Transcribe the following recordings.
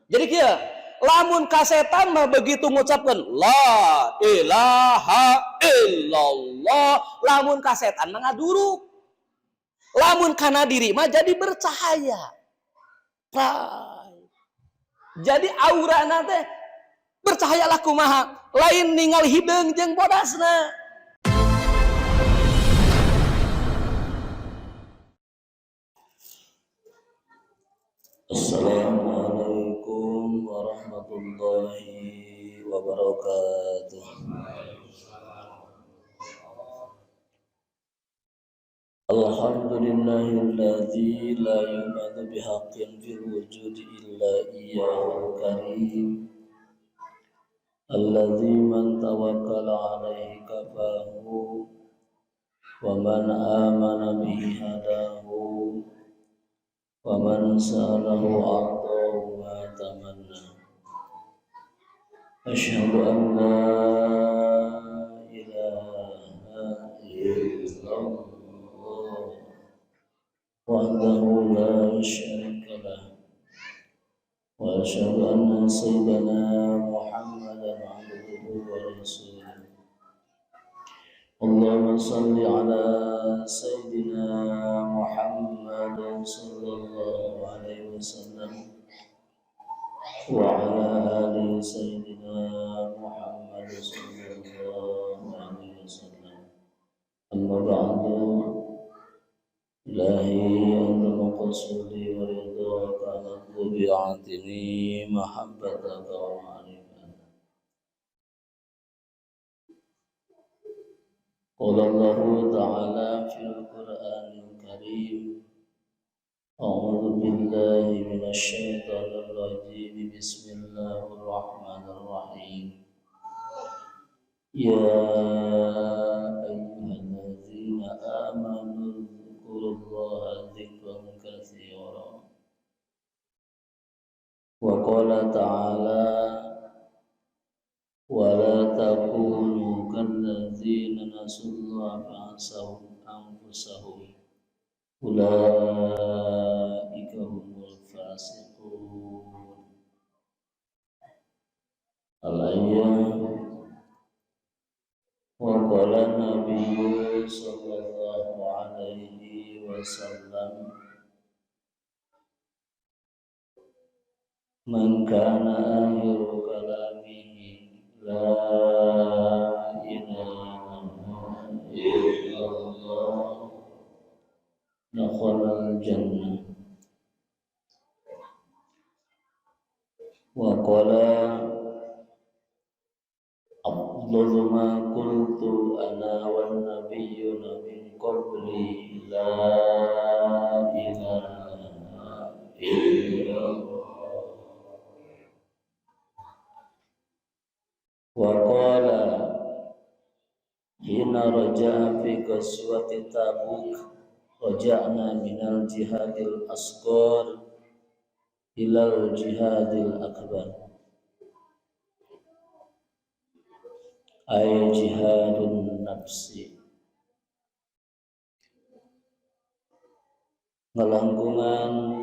Jadi kieu, lamun ka setan mah begitu ngucapkeun la ilaha illallah, lamun ka setan mah ngaduruk. Lamun kana diri mah jadi bercahaya. Pray. Jadi aura teh bercahayalah kumaha, lain ningali hideung jeung bodasna. Assalamualaikum warahmatullahi wabarakatuh. Alhamdulillahilladzi la yubadu bihaqqin fil wujudi illa iyyahul karim. Alladzi man tawakkala alaihi kafahu wa man amana bihi hadahu wa man sa'alahu a'tahu ma tamanna. Asyhadu an la ilaha illallah wahdahu la syarika lah wa asyhadu anna sayyidana Muhammadan abduhu wa rasuluh. Allahumma salli ala sayyidina Muhammad sallallahu alaihi wasallam wa ala ali sayyidina Muhammad sallallahu alaihi wasallam. Amma ba'du. Ilahi anta maqsudi wa ridhaka matlubi a'tini mahabbataka wa ma'rifataka. Qala Allahu ta'ala fil Qur'anil Karim, a'udzu billahi minasy syaithanir rajim, bismillahirrahmanirrahim. Ya ayyuhalladzina amanu dzkurullaha dzikran katsira. Wa qala ta'ala wa la takunu kalladzina nasullaha fa'ansahum anfusahum ulaika humul fasiqun. Al-ayat. Wa qala nabiyyu sallallahu alaihi wasallam, man kana akhiru kalamihi la ilaha illallah dakhalal jannah. Wa qala afdalu ma qultu ana wan nabiyyuna min qabli la ilaha illallah. Wa qala hina raja'a fi ghazwati Tabuk, raja'na minal jihadil asghar ilal jihadil akbar, ay jihadun nafsi. Ngelangkungan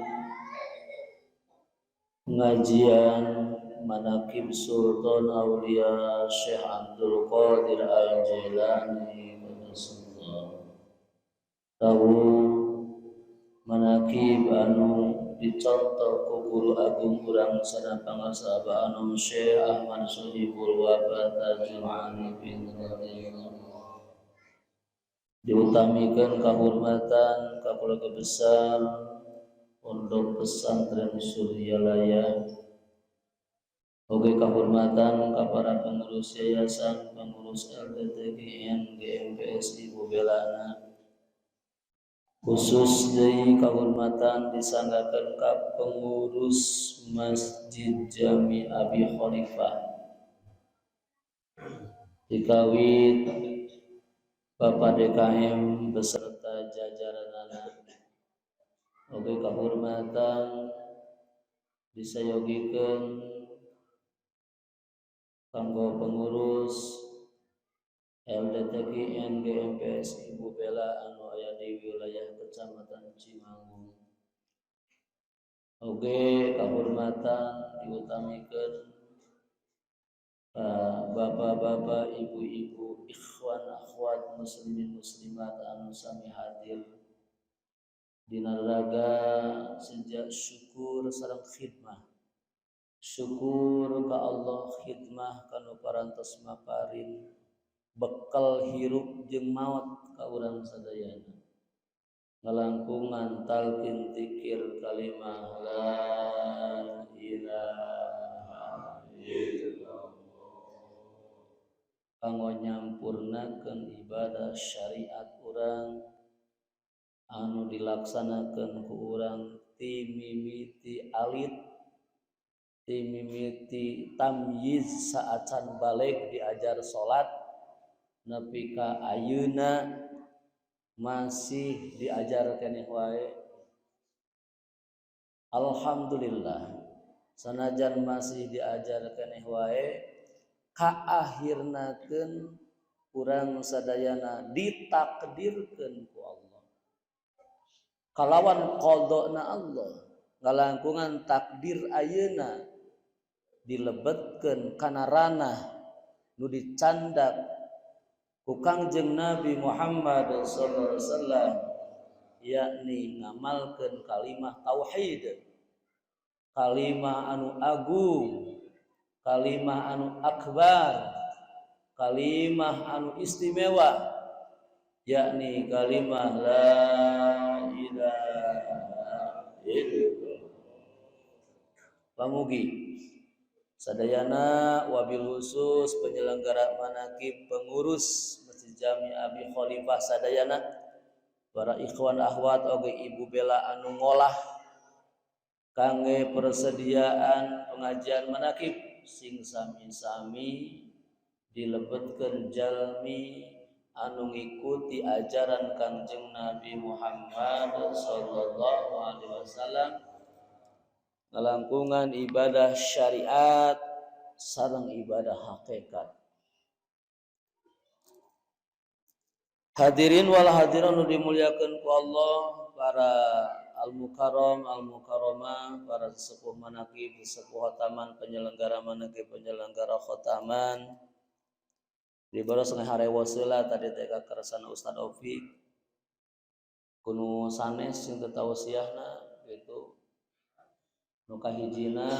pengajian Manaqib Sultan Aulia Syekh Abdul Qadir Al-Jailani qaddasallahu. Tahu manaqib anu dicontoh ku guru agung urang sada pangarsa Abah Anom Syekh Ahmad Sohibul Wafa Tajul Arifin radhiyallahu. Diutamikan kahormatan ka keluarga besar Pondok Pesantren Suryalaya. Oge kahormatan ka para pengurus yayasan, pengurus LDTGN, GMPS Ibu Belana. Khusus deui kahormatan disanggakeun ka pengurus Masjid Jami Abi Khalifah. Dikawit Bapak DKM beserta jajaranana. Oge kahormatan disayogikeun kanggo pengurus LDTGN GMPS Ibu Bella anu aya di wilayah Kecamatan Cimanggung. Oge kahormatan diutamikeun bapak-bapak, ibu-ibu, ikhwan, akhwat, muslimin, muslimat anu sami hadir dina raga sejak syukur sareng khidmah. Syukur ka Allah, khidmah kanu parantos maparin bekal hirup jeung maot ka urang sadayana. Ngalangkungan talqin dzikir kalimah la ilaha illallah kanggo nyampurnakeun ibadah syariat urang anu dilaksanakeun ku urang ti mimiti alit, ti mimiti tamyiz saacan balig diajar salat nepi ka ayeuna masih diajar keneh wae. Alhamdulillah, sanajan masih diajar keneh wae, kaahirnakeun urang sadayana ditakdirkeun ku Allah kalawan qadana Allah, ngalangkungan takdir ayeuna dilebetkeun kana ranah nu dicandak ku Kangjeng Nabi Muhammad sallallahu alaihi wasallam, yakni ngamalkeun kalimah tauhid, kalimah anu agung, kalimah anu akbar, kalimah anu istimewa, yakni kalimah la ilaha illallah. Pamugi sadayana, wabil khusus penyelenggara manakib, pengurus Masjid Jami Abi Khalifah sadayana, para ikhwan akhwat oge Ibu Bella anu ngolah kangge persediaan pengajian manakib, sing sami-sami dilebetkeun jalmi anu ngikuti ajaran Kangjeng Nabi Muhammad sallallahu alaihi wasallam, ngalangkungan ibadah syariat sareng ibadah hakikat. Hadirin wal hadirat nu dimuliakeun ku Allah, para al mukarram al mukarramah, para sesepuh manakib, sesepuh khotaman, penyelenggara manakib, penyelenggara khotaman. Di baros ngaharewos heula tadi teh ka kersana Ustaz Ovi kunu sanes sing teu tausiahna gitu. Nu kahijina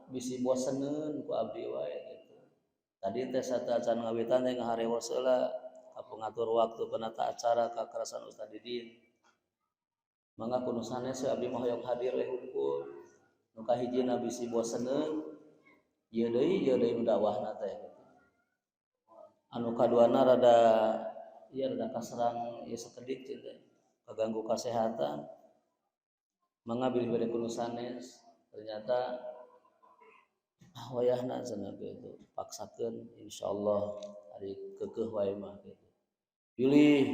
bisi boseneun ku abdi wae gitu. Tadi teh sateuacan ngawitan teh ngaharewos heula ka pengatur waktu penata acara ka kersana Ustaz Didin. Mangga kudu sanes abdi mah hoyong hadir we hungkul. Nu kahijina bisi boseneun, ieu deui nu dakwahna teh gitu. Anu kaduana rada ieu rada kaserang ieu sakedik cing teh, kaganggu kasehatan. Mangga bilih bade kudu sanes, ternyata wayahna cenah kitu, paksakeun insyaallah ari keukeuh wae mah kitu. Pilih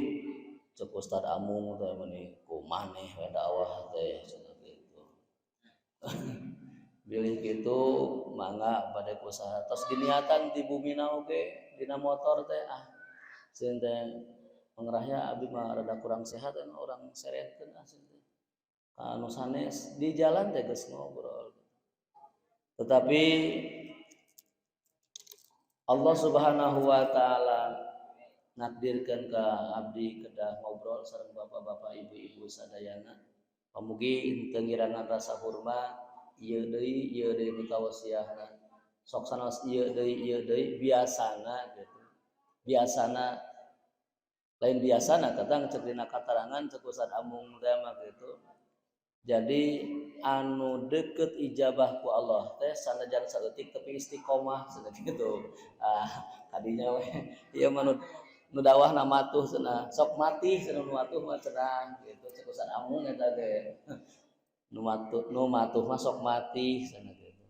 cek Ustad Amung teh meuni kumaneh we dakwah teh cenah kitu. Bilih kitu mangga bade kusaha tos diniatan di bumina oge dina motor teh, ah sieun teh pengerahnya abdi mah rada kurang sehat kan orang serenkeun ah sieun teh. Ka anu sanes di jalan teh geus ngobrol. Tetapi Allah Subhanahu wa taala nakdirkeun ka abdi kedah ngobrol sareng bapak-bapak ibu-ibu sadayana. Pamugi henteu ngirangan rasa hormat, ieu deui nu tawasiahna. Sok sanaos ieu deui biasana gitu. Biasana lain biasana kadang cek dina katarangan cek Ustaz Amung teh mah gitu. Jadi anu deket ijabah ku Allah teh sanajan saeutik tapi istiqomah cenah gitu. Ah kadinya we ieu mah nu dakwahna matuh cenah, sok mati cenah nu matuh mah cenah gitu cek Ustaz Amung eta teh. Nu matuh mah sok mati cenah gitu.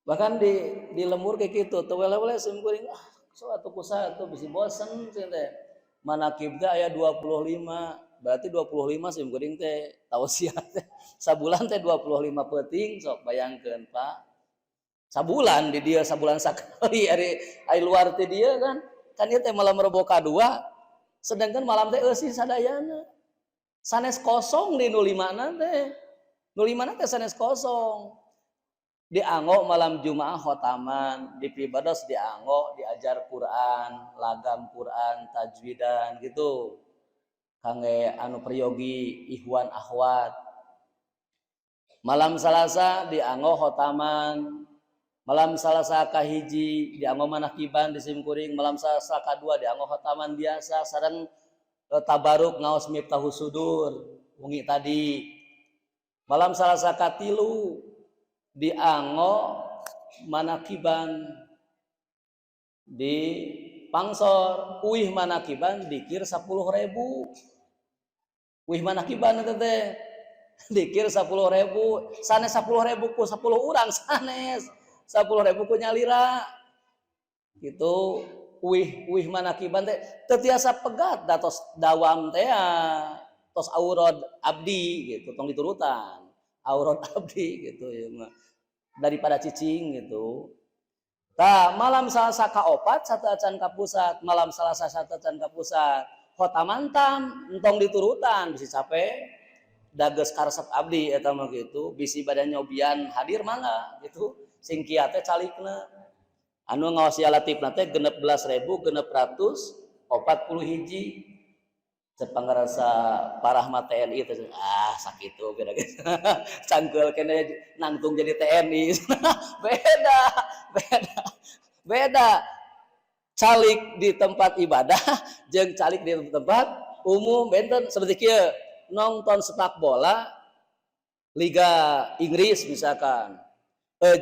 Bahkan di lembur kayak gitu teu wele-wele sim kuring ah sok atuh kusaha atuh bisi bosen cenah teh. Manakib teh aya 25, berarti 25 sim kuring teh tausiah teh. Sabulan teh 25 peuting sok bayangkeun Pak. Sabulan di dieu sabulan sakali ari ai luar ti dieu kan. Kan ieu teh malam Rebo kadua, sedangkan malam teh eusi sadayana. Sanes kosong di nu limana teh. Nu limana teh sanes kosong. Dianggo malam Jumaah khotaman, di Pibados dianggo diajar Quran, lagam Quran, tajwidan gitu. Kangge anu peryogi ikhwan akhwat. Malam Salasa dianggo khotaman. Malam Salasa kahiji dianggo manakiban di simkuring, malam Salasa kadua dianggo khotaman biasa sareng tabaruk ngaos Miftahus Sudur wengi tadi. Malam Salasa katilu dianggo manakiban di Pangsor, uih manakiban dikir 10.000. Uih manakiban eta teh dikir 10.000, sanes 10.000 ku 10 urang, sanes 10.000 ku nyalira gitu. Uih uih manakiban teh teu tiasa pegat da tos dawam teh, tos aurad abdi gitu, tong diturutan aurad abdi gitu ya mah daripada cicing gitu. Tah, malam Salasa kaopat sateuacan ka pusat, malam Salasa sateuacan ka pusat. Khotaman tam entong diturutan bisi capek. Da geus karesep abdi eta mah gitu, bisi badan nyobian hadir mangga gitu. Sing kiat teh calikna. Anu ngaos Ya Latifna teh 16.641. Cek pangarasa parah mah TNI teh, ah sakitu beda gitu. Cangkeul kene nangtung jadi TNI. Beda, beda. Beda. Calik di tempat ibadah jeung calik di tempat umum benten. Seperti kieu, nonton sepak bola Liga Inggris misalkan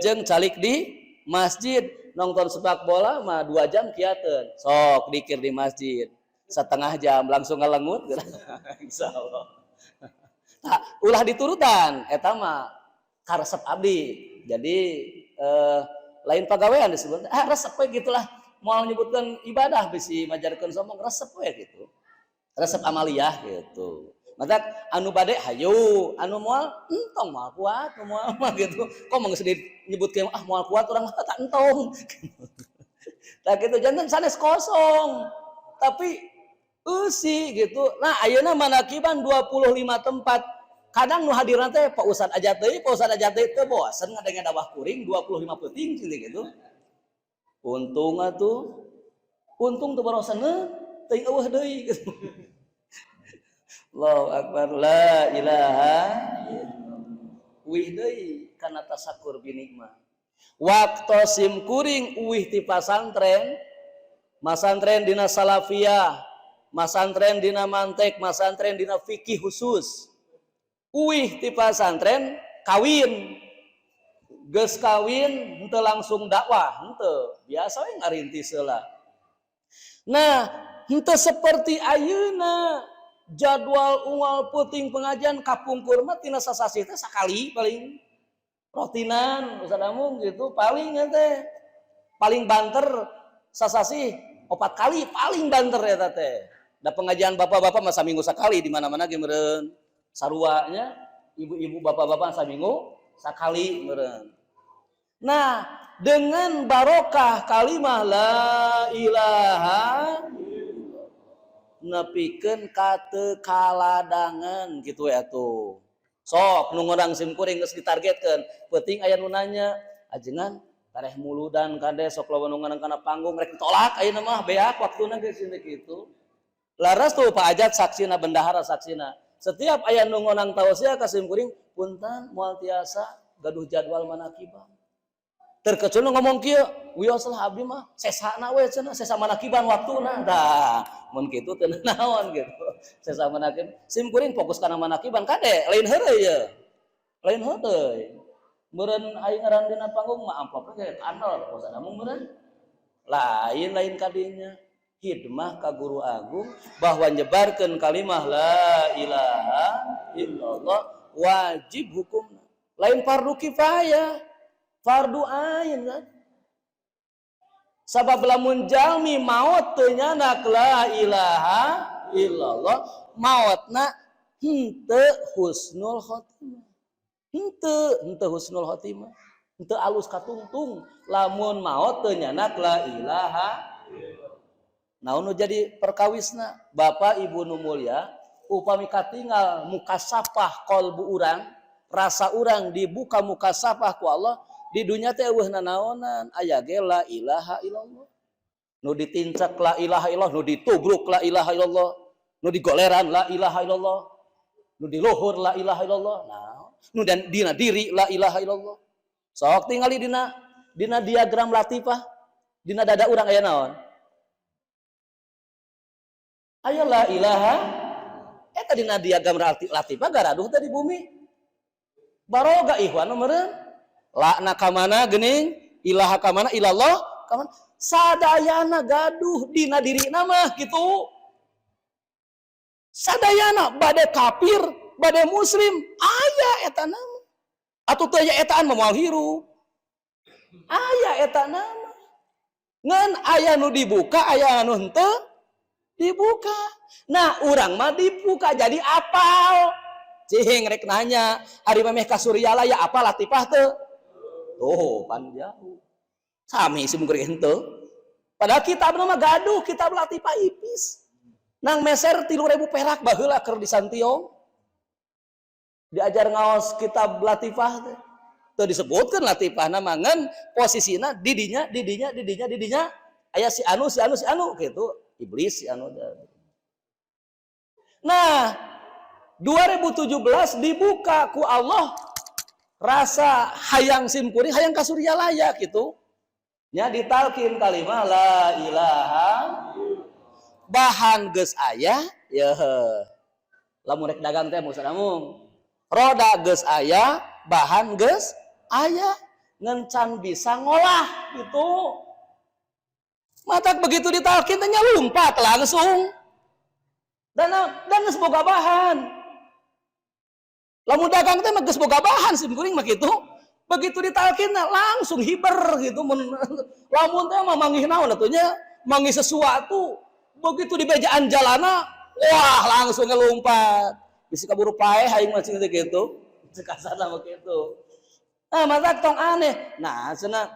jeung calik di masjid. Nonton sepak bola mah 2 jam kiateun, sok dikir di masjid setengah jam langsung ngelengut, insyaallah. Nah, ulah diturutan eta mah karesep abdi. Jadi lain pagawean disebut, ah resep we gitulah, mau menyebutkan ibadah bisi majarkeun sombong, resep we gitu, resep amaliyah gitu. Maka anu bade hayu, anu moal entong, moal kuat, moal mah gitu. Kok mau geus nyebutkeun, ah moal kuat urang mah, tak entong. Tah gitu, janten sanes kosong. Tapi eusi gitu. Nah, ayeuna manakiban 25 tempat. Kadang nu hadirna teh Pak Ustad aja deui, Pak Ustad aja deui, teu bosen ngadenge dakwah kuring 25 peuting gitu. Untung atuh. Untung teu bosen teuing eueuh deui gitu. Allahu akbar, la ilaha uih deui kana tasakur binikmah. Waktu sim kuring uih ti pasantren, masantren dina salafiyah, masantren dina mantek, masantren dina fikih khusus. Uih ti pasantren kawin. Geus kawin henteu langsung dakwah, henteu. Biasa we ngarintis heula. Nah, henteu seperti ayeuna jadwal unggal peuting pengajian. Kapungkur mah tina sasasih teh sakali paling rotinan, Ustaz Amung gitu, paling teh paling banter sasasih 4 kali paling banter ya teh. Da pengajian bapak-bapak masa minggu sekali di mana-mana ge meureun saruanya, ibu-ibu bapak-bapak saminggu sekali meureun. Nah, dengan barokah kalimah la ilaha nepikeun ka teu kaladangan gitu ya tuh. Sok nu ngundang sim kuring geus ditargetkeun, peuting aya nu nanya, ajengan tareh muludan kade, sok lawan nu ngundang kana panggung rek ditolak ayeuna mah beak waktuna geus kitu. Laras tuh Pak Ajat saksina, bendahara saksina. Setiap aya nu ngundang tausiah ka sim kuring, punten moal tiasa, gaduh jadwal manakiban. Terkecuali ngomong kieu, wios lah abdi mah sesana we cenah, sesa manakiban waktuna. Tah, mun kitu teu naon gitu. Sesa manakib, sim kuring fokus kana manakiban kade, lain heureuy ye. Lain heureuy. Meureun aing ngaran dina panggung mah amplopna ge kandel, bosan meureun. Lain lain kadinya. Khidmah ka guru agung bahwa nyebarkeun kalimah la ilaha illallah wajib hukumna. Lain fardu kifayah, fardu ain kan. Sabab lamun jalmi maot teu nyandak la ilaha illallah, maotna henteu husnul khotimah. Henteu, henteu husnul khotimah. Henteu alus katungtung lamun maot teu nyandak la ilaha. Naon nu jadi perkawisna? Bapak Ibu nu mulia, upami katinggal mukasafah kolbu urang, Rasa urang dibuka mukasafah ku Allah di dunya teh euweuh nanaonan, aya ge la ilaha illallah. Nu ditincak la ilaha illallah, nu ditubruk la ilaha illallah, nu digoleran la ilaha illallah, nu diluhur la ilaha illallah. Nah, nu dan dina diri la ilaha illallah. Sok tingali dina dina diagram latifah, dina dada urang aya naon? Aya la ilaha. Eta dina diagram latifah garaduh teh di bumi. Baroga ikhwan meureun. La na ka mana geuning? Ilaha ka mana? Ilallah ka mana? Sadayana gaduh dina dirina mah gitu. Sadayana bade kafir, bade muslim, aya eta nama. Atuh teu aya etaan mah moal hirup. Aya eta nama. Ngan aya nu dibuka, aya nu henteu dibuka. Nah, urang mah dibuka jadi apal. Cihing rek nanya, ari memeh ka Suryalaya apa latifah teu? Tuh, pan jauh. Sami sim kuring henteu. Padahal kitab mah gaduh, kitab latifah ipis. Nang meser 3.000 perak baheula keur di Santiong. Diajar ngaos kitab latifah teh. Teu disebutkeun latifah mah, ngan posisina didinya didinya didinya didinya aya si anu, si anu, si anu gitu. Iblis si anu. Nah, 2017 dibuka ku Allah rasa hayang simkuring hayang ka Suryalaya gitu. Nya ditalkin kalimah la ilaha, bahan geus aya ya. Lamun rek dagang teh mung roda geus aya, bahan geus aya, ngan can bisa ngolah gitu. Matak begitu ditalkin teh lompat langsung dan geus boga bahan. Lamun dagang teh mah geus boga bahan sim kuring mah gitu. Begitu ditalkin langsung hiber gitu. Mun lamun teh mah manggih naon atuh nya, manggih sesuatu begitu di bejaan jalana, wah, langsung ngelumpat, bisa kaburu paeh aing mah cing gitu. Kasarna mah gitu. Nah, matak tong aneh. Nah, cenah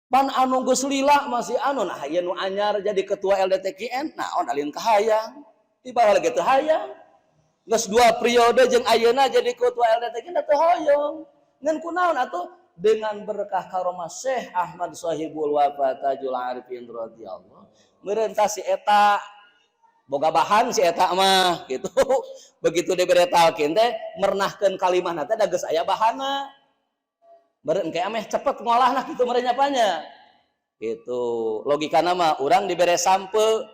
pan anu geus lila masih anu. Nah, ieu nu anyar jadi ketua LDTQN, nah, on alin kahayang tiba lagi teu hayang. Geus dua periode jeung ayeuna jadi ketua LDTQN teu hoyong. Ngan kunaon atuh? Dengan berkah karomah Syekh Ahmad Sohibul Wafa Tajul Arifin radhiyallahu, meureun si eta boga bahan, si eta mah gitu. Begitu dibere talkin teh mernahkeun kalimahna teh da geus aya bahanna meureun, kayak ameh cepet ngolahna gitu meureun nyapanya gitu. Logikana mah urang dibere sampe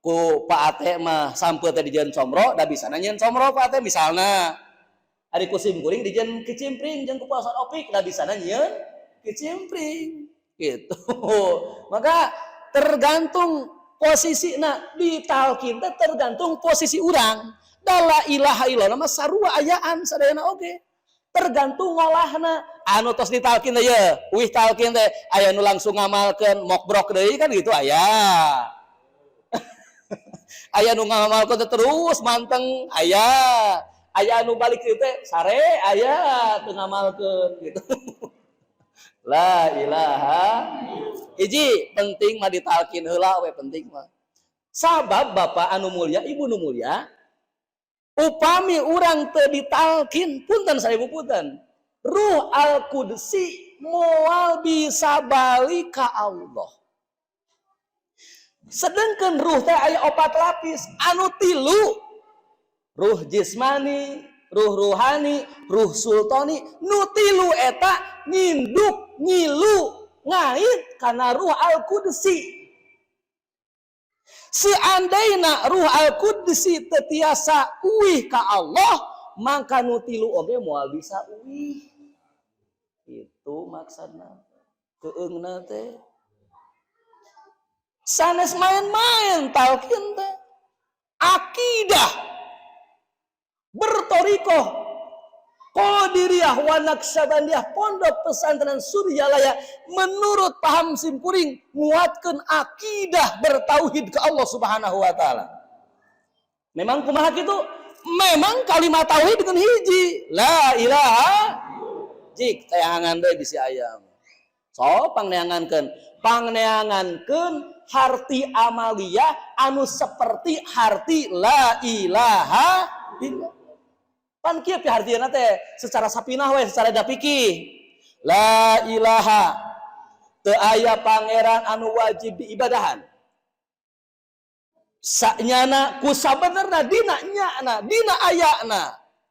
ku Pak Ate mah, sampe teh dijieun comro da bisa nyieun comro Pak Ate misalna. Ari ku sim kuring dijieun kicimpring jeung ku Pak Opik da bisa nyieun kicimpring gitu. Maka tergantung posisi. Nah, di talkin teh tergantung posisi urang. Da la ilaha illallah mah sarua ayaan sadayana oge, tergantung ngolahna. Anu tos ditalkin teh ye wih talkin teh aya nu langsung ngamalkeun, mokbrok deui kan gitu. Aya aya nu ngamalkeun teh terus manteng, aya aya anu balik kieu teh sare, aya teu ngamalkeun gitu. La ilaha hiji penting mah ditalkin heula we, penting mah. Sabab bapak anu mulia, ibu nu mulia, upami urang teu ditalkin, punten seribu punten, ruh al-qudsi moal bisa balik ka Allah. Sedangkan ruh teh aya opat lapis, anu tilu ruh jismani, ruh ruhani, ruh sultani. Nu tilu eta nginduk, ngilu, ngait karena ruh al-qudsi. Seandainya ruh al-qudsi teu tiasa uih ka Allah, maka nu tilu oge moal bisa uih. Itu maksudna keungna teh sanes main-main talkin teh. Akidah bertorikoh Qadiriyah wa Naqsyabandiyah Pondok Pesantren Suryalaya menurut paham simkuring nguatkeun akidah bertauhid ke Allah Subhanahu wa taala. Memang kumaha kitu? Memang kalimat tauhid dengan hiji la ilaha. Jik tayangan deui bisi ayam. So pangneangankeun, pangneangankeun harti amaliyah anu seperti harti la ilaha illallah. Pan kieu pihartieuna teh secara sapinah we, secara dapiki. La ilaha, teu aya pangeran anu wajib diibadahan. Sanyana ku sabenerna dina nyana dina ayana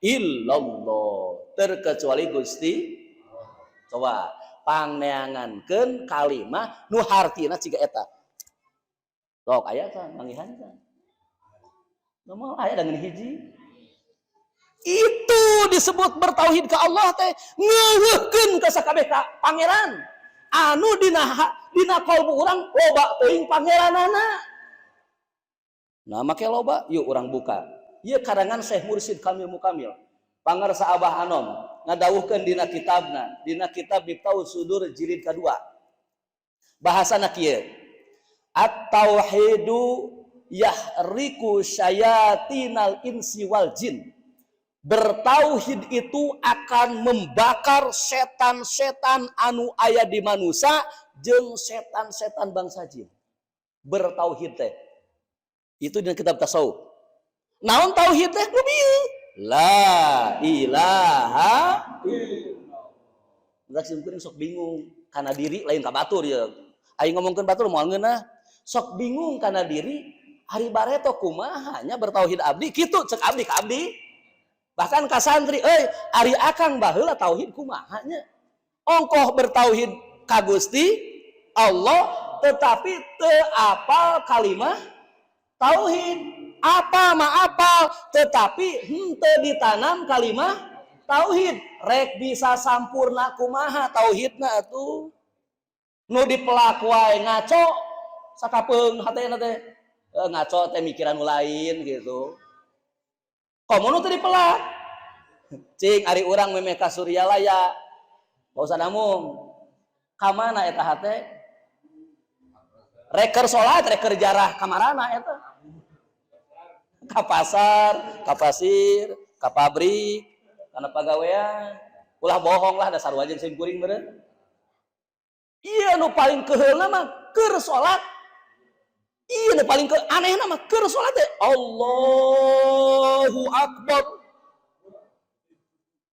illallah, terkecuali Gusti. Coba pangneangankeun kalimah nu hartina ciga eta. Sok aya can manggihan can? Moal aya dengan hiji. Itu disebut bertauhid ke Allah teh ngeuweuhkeun ka sakabeh ka pangeran anu dina kalbu urang loba teuing pangeranana. Nah, make loba, yuk urang buka. Ieu karangan Syekh Mursyid Kamil Mukamil. Pangarsa Abah Anom ngadawuhkeun dina kitabna, dina kitab Miftahus Sudur jilid kedua. Bahasana kieu. At-tauhidu yahriku syayatinal insi wal jin. Bertauhid itu akan membakar setan-setan anu aya di manusia jeung setan-setan bangsa jin. Bertauhid teh. Itu di kitab tasawuf. Naon tauhid teh? Nu bieu. La ilaha illallah. Sim kuring sok bingung karena diri, lain ka batur ya. Aing ngomongkeun batur moal ngeunah. Sok bingung karena diri, ari bareto kumaha nya bertauhid abdi kitu, cek abdi ka abdi. Bahkan ka santri, euy, ari akang baheula tauhid kumaha nya? Ongkoh bertauhid ka Gusti Allah, tetapi teu apal kalimah tauhid. Apa mah apal, tetapi henteu ditanam kalimah tauhid. Rek bisa sampurna kumaha tauhidna atuh? Nu dipelak wae ngaco sakapeung hatena teh. E, ngaco teh mikiran nu lain gitu. Komo nu teu dipelak. Cing, ari urang memeh ka Suryalaya. Pak Ustaz Amung. Ka mana eta hate? Rek keur salat, rek keur jarah kamarana eta? Ka pasar, ka pasir, ka pabrik, kana pagawean. Ulah bohong lah, dasar wajib sim kuring meureun. Iya, nu paling keheulna mah keur salat. Iya, nu paling ke anehna mah keur salat teh Allahu Akbar.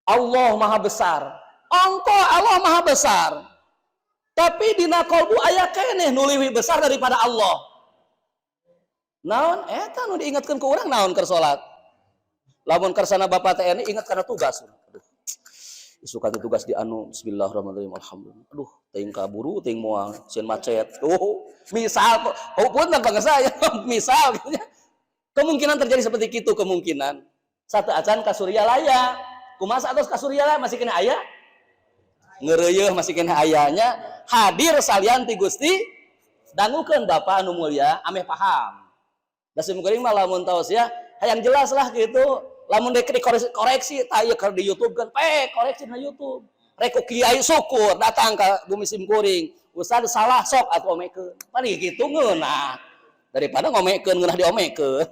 Allah Maha Besar. Ongko Allah Maha Besar. Tapi dina kolbu aya keneh nu leuwih besar daripada Allah. Naon eta nu diingatkeun ke urang, naon keur salat? Lamun kersana Bapak TNI ingat karena tugas. Aduh. Isukan tugas di anu, bismillahirrahmanirrahim, alhamdulillah. Aduh, teuing kaburu teuing moal, sieun macet. Tuh, misal, oh punten pangersa ya, misal gitu ya. Kemungkinan terjadi seperti itu kemungkinan. Satu acan ka Suryalaya. Kumaha atos ka Suryalaya, masih keneh aya? Ngeureuyeun masih keneh ayanya hadir salian ti Gusti. Dangukeun Bapak anu mulia ameh paham. Da sim kuring mah lamun tausiah hayang jelas lah gitu. Lamun dek dikoreksi koreksi tah ieu keur di YouTube kan, pe koreksi na YouTube. Rek ku kiai syukur datang ke bumi sim kuring. Ustaz salah, sok atuh omekeun. Pan gitu ngeunah. Daripada ngomekeun ngeunah diomekeun.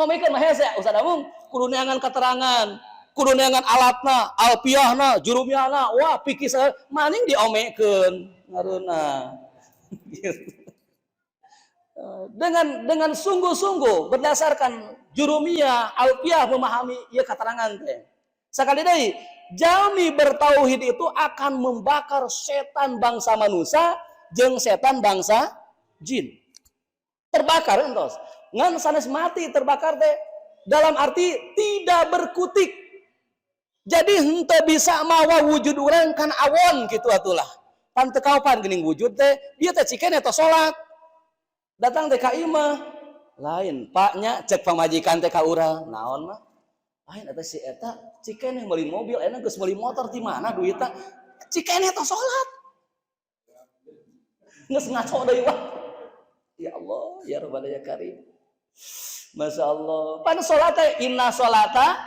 Ngomekeun mah hese, Ustaz Amung, kudu neangan keterangan, kudu neangan alatna, alfiahna, jurumiyahna, wah pikir maning diomekeun ngareuna. Gitu. Dengan sungguh-sungguh berdasarkan jurumiyah, alfiah memahami ieu keterangan teh. Sekali deui, jalmi bertauhid itu akan membakar setan bangsa manusia jeung setan bangsa jin. Terbakar entos. Ngan sanes mati terbakar teh dalam arti tidak berkutik. Jadi henteu bisa mawa wujud urang kan awon gitu atulah. Pan teu kaopan geuning wujud teh, dia teh ciken eta salat. Datang teh ka imah. Lain, Pak nya, cek pamajikan teh ka urang. Naon mah? Lain, eta si eta cikeneh meuli mobil, enak geus meuli motor, di mana duitna? Cikeneh eta salat. Geus ngaco deui wah. Ya Allah, ya Rabbana ya Karim. Masya Allah. Pan salat teh inna salata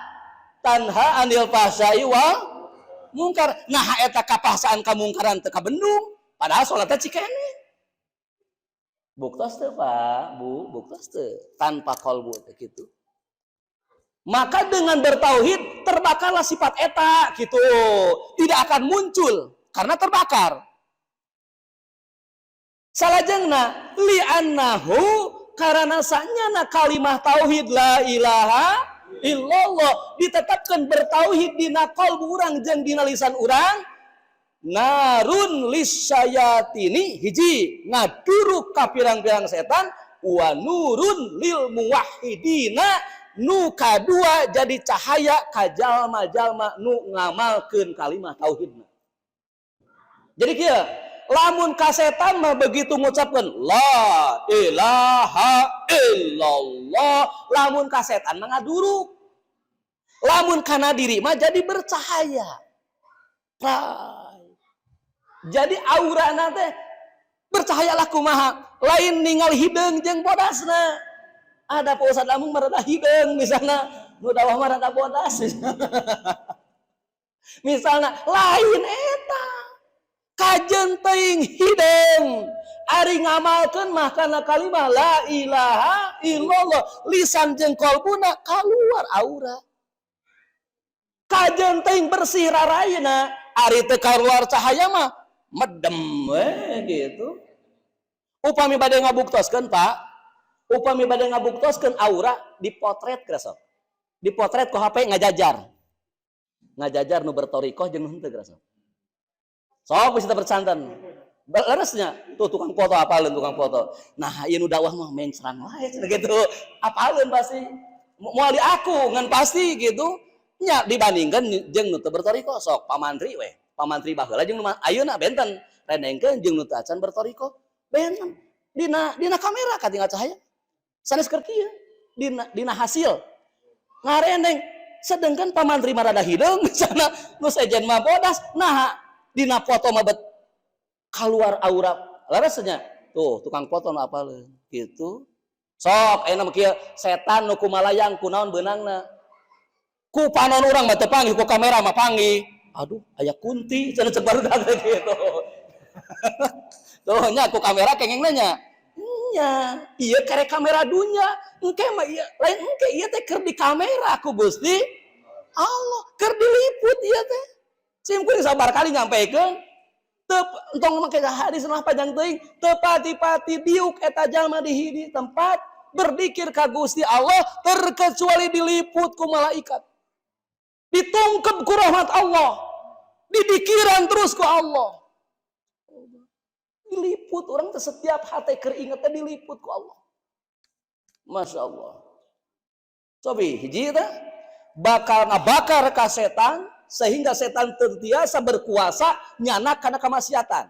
tanha anil fahsai wal mungkar. Nah, eta kapahsaan kamungkaran teu kabendung. Padahal salatnya cikeneh. Buktos teu, Pak, Bu, buktos teu tanpa kolbu teh gitu. Maka dengan bertauhid terbakarlah sifat eta gitu. Tidak akan muncul karena terbakar. Salajengna li'annahu karena sanyana kalimah tauhid la ilaha illallah ditetapkan bertauhid dina qalbu urang jeung dina lisan urang. Narun lisyayatini, hiji, ngaduruk ka pirang-pirang setan. Wa nurun lil muwahhidina, nu kadua jadi cahaya ka jalma-jalma nu ngamalkeun kalimah tauhidna. Jadi kieu, lamun ka setan mah begitu ngucapkeun la ilaha illallah, lamun ka setan mah ngaduruk, lamun kana diri mah jadi bercahaya. Pray. Jadi aura teh bercahaya lah. Kumaha? Lain ningali hideung jeung bodasna. Ada Pak Ustad Amung mah rada hideung misalnya, nu dakwah mah rada bodas misalnya. Lain eta, kajen teuing hideung, ari ngamalkeun mah kana kalimah la ilaha illallah, lisan jeung kolbuna keluar aura. Kajen teuing bersih raraina, ari teu keluar cahaya mah medem we gitu. Upami bade ngabuktoskeun, Pak, upami bade ngabuktoskeun aura, dipotret geura sok, dipotret ku HP, ngajajar ngajajar nu bertorikoh jeung nu henteu geura sok. Sok bisa bersantan leresnya tuh, tukang foto apaleun, tukang foto. Nah, ieu nu dakwah mah mencrang wae gitu, apaleun pasti moal di aku ngan pasti gitu nya, dibandingkan jeung nu teu bertorikoh. Sok pamantri we, pamantri baheula jeung nu ayeuna benten, rendengkeun jeung nu teu acan bertorikoh benten. Dina dina kamera katinggal cahaya sanes keur kieu, dina dina hasil ngarendeng. Sedangkan pamantri mah rada hideung misalna, nu sejen mah bodas. Nah, dina foto mah bet keluar aura leresnya tuh, tukang foto nu apaleun gitu. Sok ayeuna mah kieu, setan nu kumalayang kunaon beunangna? Ku panon urang mah teu panggih, ku kamera mah panggih. Aduh, aya kunti cenah, cek barudak gitu. Tuh nya, ku kamera kengeng nanya nya, iya kare kamera dunya engke mah iya lain engke, iya teh keur di kamera ku Gusti Allah, keur diliput ieu teh. Sim kuring sabar kali nyampaikan. Teu entong make hadis mah panjang teuing. Teu pati-pati diuk eta jalma di hiji tempat berzikir ka Gusti Allah terkecuali diliput ku malaikat, ditungkep ku rahmat Allah, didikiran terus ku Allah, diliput. Orang teh setiap hati keringetnya diliput ku Allah. Masya Allah. Cobi hiji teh bakal ngabakar ka setan sehingga setan terbiasa berkuasa nyana karena kemaksiatan.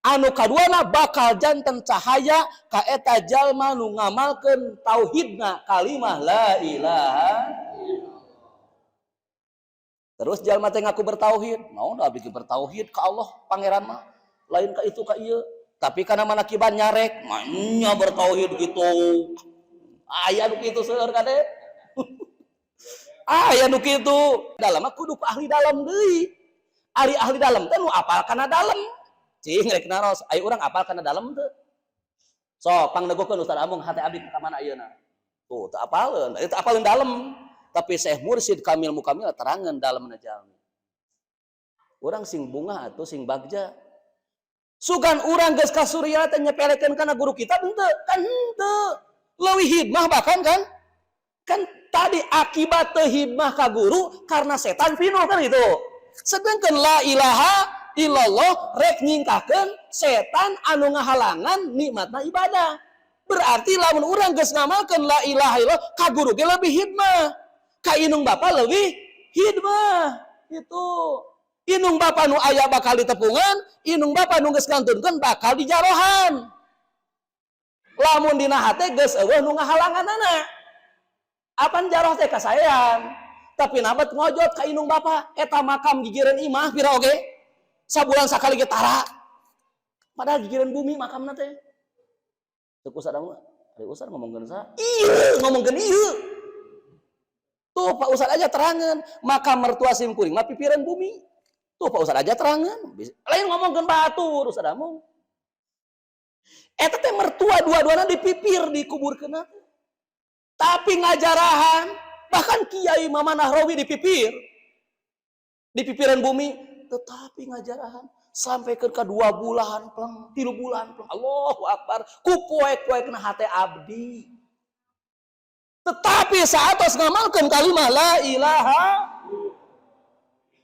Anu kaduana bakal janten cahaya ka eta jalma nu ngamalkeun tauhidna, kalimah la ilaha. Terus jalma teh ngaku bertauhid, mau dah bikin bertauhid ke Allah pangeran mah lain ka itu ka ieu, tapi karena mana kiban nyarek manya bertauhid gitu. Aya nu kitu seueur, kade, aya nu kitu. Dalam mah kudu ku ahli dalam deui. Ari ahli dalam teh nu apal kana dalam. Cing rek naros, ayo urang apal kana dalam teu? Sok pangnegokeun Ustaz Amung, hate abdi ka mana ayeuna? Tuh, teu apaleun, teu apaleun dalam. Tapi Syekh Mursyid Kamil Mukamil terangan dalam jalmi. Urang sing bunga atau sing bagja. Sugan urang geus kasuria teh nyepelekeun kana guru kita henteu? Kan henteu. Leuwih hidmah bahkan kan? Kan tadi akibat teu hidmah ka guru karena setan pinuh kan itu. Sedangkan la ilaha illallah rek nyingkahkeun setan anu ngahalangan nikmatna ibadah. Berarti lamun urang geus ngamalkeun la ilaha illallah, ka guru ge lebih hidmah. Ka indung bapa lebih hidmah. Itu. Indung bapa nu aya bakal ditepungan, indung bapa nu geus ngantunkeun bakal dijarohan. Lamun dina hate geus euweuh nu ngahalanganana. Apan jaroh teh kasaean. Tapi nabat ngojot ka indung bapa, eta makam gigireun imah pira oge? Sabulan sakali ge tara. Padahal gigireun bumi makamna teh. Teu Ustad mah, ari Ustad ngomongkeun saha? Ieu, ngomongkeun ieu. Tuh Pak Ustad aja terangan, makam mertua sim kuring mah pipiran bumi. Tuh Pak Ustad aja terangan. Lain ngomongkeun batur Ustad Amung. Eta teh mertua dua-duana dipipir dikuburkeun. Tapi ngajarahan, bahkan Kiai Mama Nahrawi dipipir. Di pipiran bumi, tetapi ngajarahan sampai ke 2 bulan pleng, 3 bulan pleng. Allahu Akbar, ku poek-poek na hate abdi. Tetapi saat ngamalkeun kalimah la ilaha,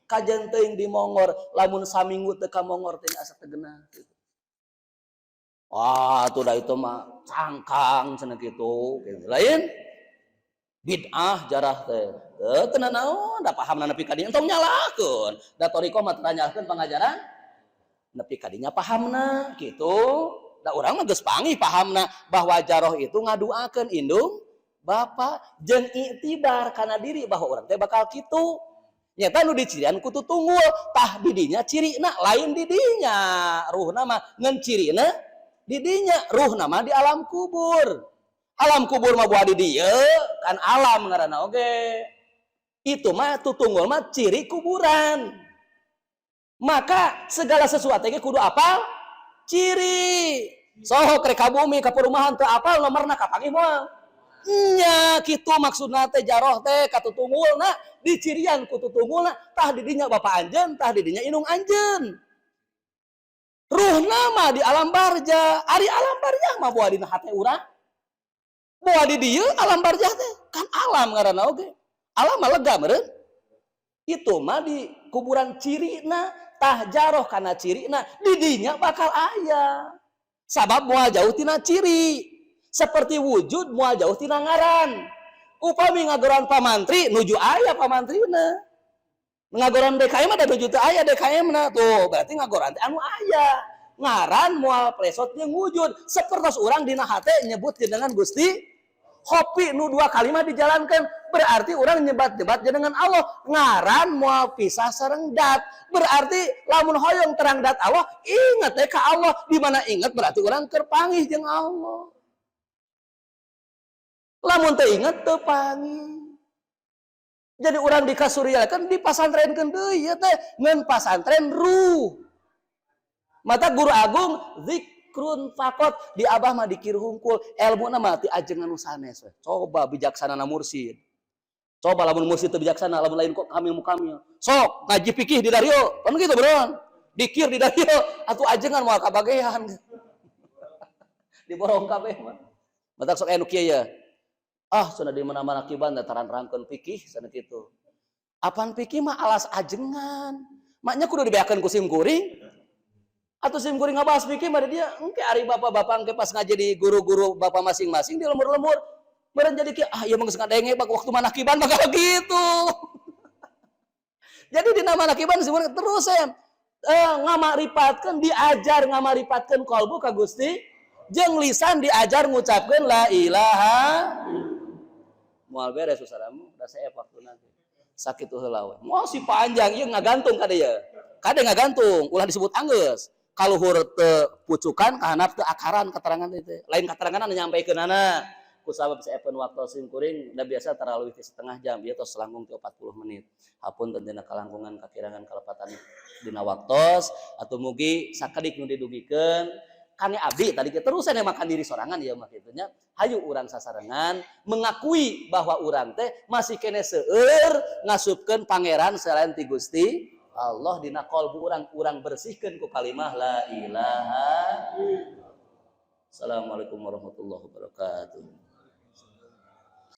kajen teuing di Mongor, lamun saminggu teu ka Mongor teh asa teu geunah gitu. Wah, tuh dah itu mah cangkang cenah kitu. Gitu. Lain bid'ah jarah teh. Teu teu naon, da pahamna nepi ka dinya, entong nyalahkeun. Da thoriqoh mah teu nyalahkeun pangajaran nepi ka dinya pahamna gitu. Da urang mah geus panggih pahamna bahwa jaroh itu ngaduakeun indung bapak jeung iktibar kana diri bahwa urang teh bakal kitu. Nyata nu dicirian ku tutunggul, tah didinya cirina, lain didinya ruhna mah, ngan cirina didinya, ruhna mah di alam kubur. Alam kubur mah buah di dieu kan, alam ngaranna oge. Itu mah tutunggul mah ciri kuburan. Maka segala sesuatu ge kudu apal ciri. Sok rek ka bumi, ka perumahan, teu apal nomorna, kapanggih moal? Nya kitu maksudna teh, jaroh teh katutunggulna dicirian ku tutunggulna. Tah didinya bapak anjeun, tah didinya indung anjeun. Ruhna mah di alam barjah. Ari alam barjah mah boa dina hate urang, boa di dieu alam barjah teh, kan alam ngaranna oge. Alam mah lega meureun. Itu mah di kuburan cirina. Tah jaroh kana cirina, didinya bakal aya, sabab moal jauh tina ciri, seperti wujud moal jauh tina ngaran. Upami ngagoran pamantri, nuju aya pamantrina. Ngagoran DKM ada, nuju teu aya DKM na tuh, berarti ngagoran teh anu aya. Ngaran moal presot jeung wujud, sepertos urang dina hate nyebut jenengan Gusti. Hopi nu dua kalimat dijalankan, berarti orang nyebat-nyebat jenengan Allah. Ngaran moal pisah sareng dat, berarti lamun hoyong terang dat Allah, ingat teh ka Allah. Di mana ingat, berarti orang keur panggih jeung Allah. Lamun teu inget, teu panggih. Jadi orang dikasuriakeun, dipasantrenkeun deui ieu teh, ngan pasantren ruh. Mata guru agung zikrun faqot, di abah mah dikir hungkul, ilmuna mah ti ajengan nu sanes we. Coba bijaksana na mursid. Coba lamun mursid teu bijaksana, lamun lain kok kamil mukamil. Sok ngaji fikih di dario, kan gitu bro. Dikir di dario, atuh ajengan moal kabagean. Diborong kabeh mah. Matak sok aya nu kieu ya. Ah, cenah di mana-mana kiban da taran-rangkeun fikih cenah kitu. Apan fikih mah alas ajengan. Maknya kudu dibeakeun ku sim kuring. Atau sim kuring ngabahas fikih mah dia engke ari bapak-bapak engke pas ngaji di guru-guru bapak masing-masing di lembur-lembur. Meureun jadi kieu, ah ieu mah geus ngadenge bak waktu manakiban bakal gitu. Jadi di manakiban sebenarnya terus saya ngamaripatkeun, diajar ngamaripatkeun kolbu ka Gusti, jeung lisan diajar ngucapkeun la ilaha. Moal beres usaramu da seep waktu nanti sakit heula we. Masih panjang ieu, ngagantung kade ya, kade ngagantung, ulah disebut anggeus, kaluhur teu pucukan, kahanap teu akaran. Keterangan itu lain keterangan anu nyampaikeunana. Ku sabab seepeun waktu sim kuring da biasa terlalu setengah jam, ieu tos langkung ti 40 menit. Hapunten dina kalangkungan, kakirangan, kalepatan dina waktos. Atau mugi sakedik nu didugikeun kangge abdi tadi kita terus saya makan diri sorangan ya mah kitu nya. Hayu urang sasarengan mengakui bahwa urang teh masih kene seueur ngasupkeun pangeran selain ti Gusti Allah dina kolbu urang. Urang bersihkeun ku kalimah la ilaha. Assalamualaikum warahmatullahi wabarakatuh.